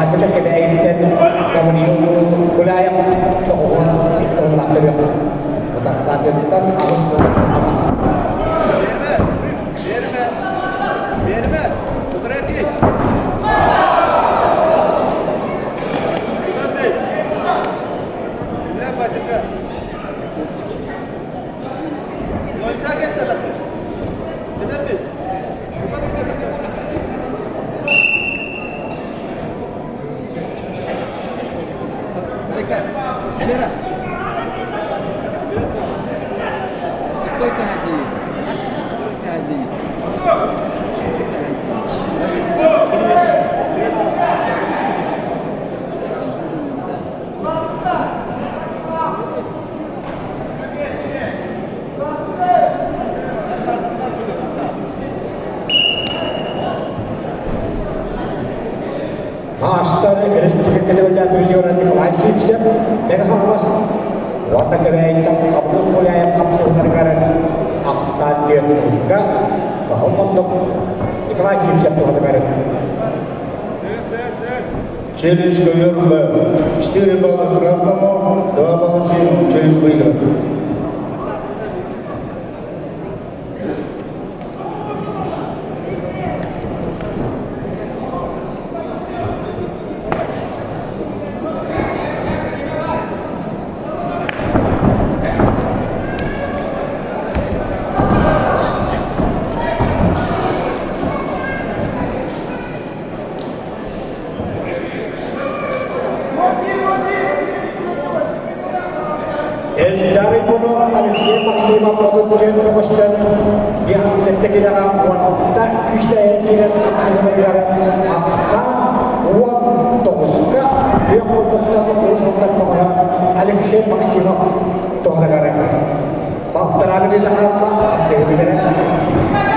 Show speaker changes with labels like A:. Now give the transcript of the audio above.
A: Утарсааччыта Кэбээйиттэн Гавриил Гуляев 92 сыллаах төрүөх. Утарсааччыттан 8 аҕа.
B: Биэрмэ! Биэрмэ! Утары
A: Маастары республикатыгар призера Николай Сивцев, Мэҥэ Хаҥалас уонна Кэбээйиттэн Хабылык Гуляев хапсыһыыларыгар ахсаан түөрт Кыһыл муннук Николай Сивцев туһатыгар.
C: Челюсть ковер Б. 4 балла красному, 2 балла синему. Челюсть выигран.
A: Эльдар Иванов, Алексей Максимов 34 көстөн, 57 килэҕэ 16 күүстээх киирэн хапсыһыыларыгар ахсаан 19-ка күөх муннуктан Уус Алдан көҕөһө Алексей Максимов туһанагары. Балтарааны билэ хаалла, хапсыһыы бүтэрэ.